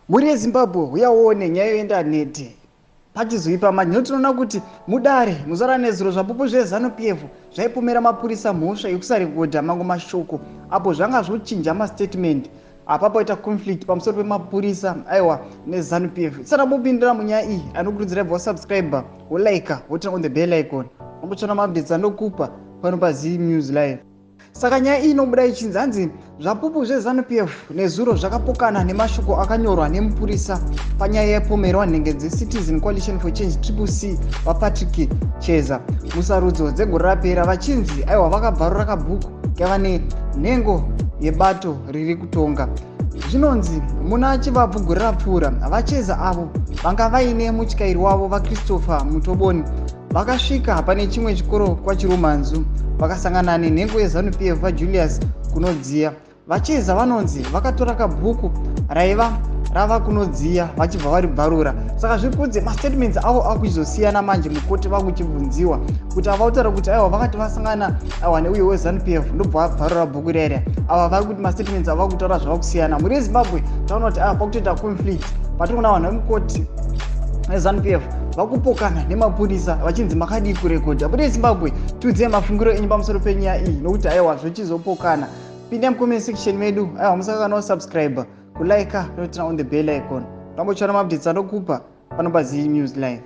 Mhuri yeZimbabwe, uyaone nyaya yoenda nete pachizoipa manje. Tinoona kuti mudare muzuva ranezuro zvapupu zveZANU PF zvaipomera mapurisa mhosva yekusarekodha mamwe mashoko apo zvanga zvochinja mastatement. Apa paita conflict pamusoro pemapurisa, aiwa, neZANU PF. Tisati tambopindira munyaya iyi, anokurudzira ibva wasubscribe, wolike, woturn on the bell icon, wambotsvana maupdates anokupa pano paZ News Live. Saka nyaya iyi inobuda ichinzi, hanzi zvapupu zveZANU PF nezuro zvakapokana nemashoko akanyorwa nemupurisa panyaya yepomerwa nhengo dzeCitizen Coalition for Change, Triple C, vaPatrick Cheza, musarudzo dzegore rapera, vachinzi aiwa, vakabvarura kabhuku kaiva nenhengo yebato riri kutonga. Zvinonzi muna Chivabvu gore rapfuura, vaCheza, avo vanga vaine mutyairi wavo vaChristopher Mutoboni, vakasvika pane chimwe chikoro kwaChirumanzu, vakasangana nenhengo yeZANU PF vaJulius Kunodziya. VaCheza vanonzi vakatora kabhuku raiva rava Kunodziya, vachibva varibvarura. Saka zviri kunzi mastatements avo akuchizosiyana manje mukoti, vakuchibvunziwa kuti ava kutaura kuti aiwa, vakati vasangana, aiwa, neuyo weZANU PF, ndobva vabvarura bhuku rere. Ava vari kuti mastatements ava kutaura zvava kusiyana. Mhuri yeZimbabwe, taona kuti aiwa, pakutoita conflict patiri vanhu vemukoti neZANU PF vakupokana nemapurisa, vachinzi makadii kurekodha? Mhuri yeZimbabwe, tiudzei mafungiro enyu pamusoro penyaya iyi, nokuti aiwa, zvochizopokana. Pindai mucomment section medu. Aiwa, musakana subscribe, kulike, noturn on the bell icon, tambotsvana maupdates anokupa pano paZ News Live.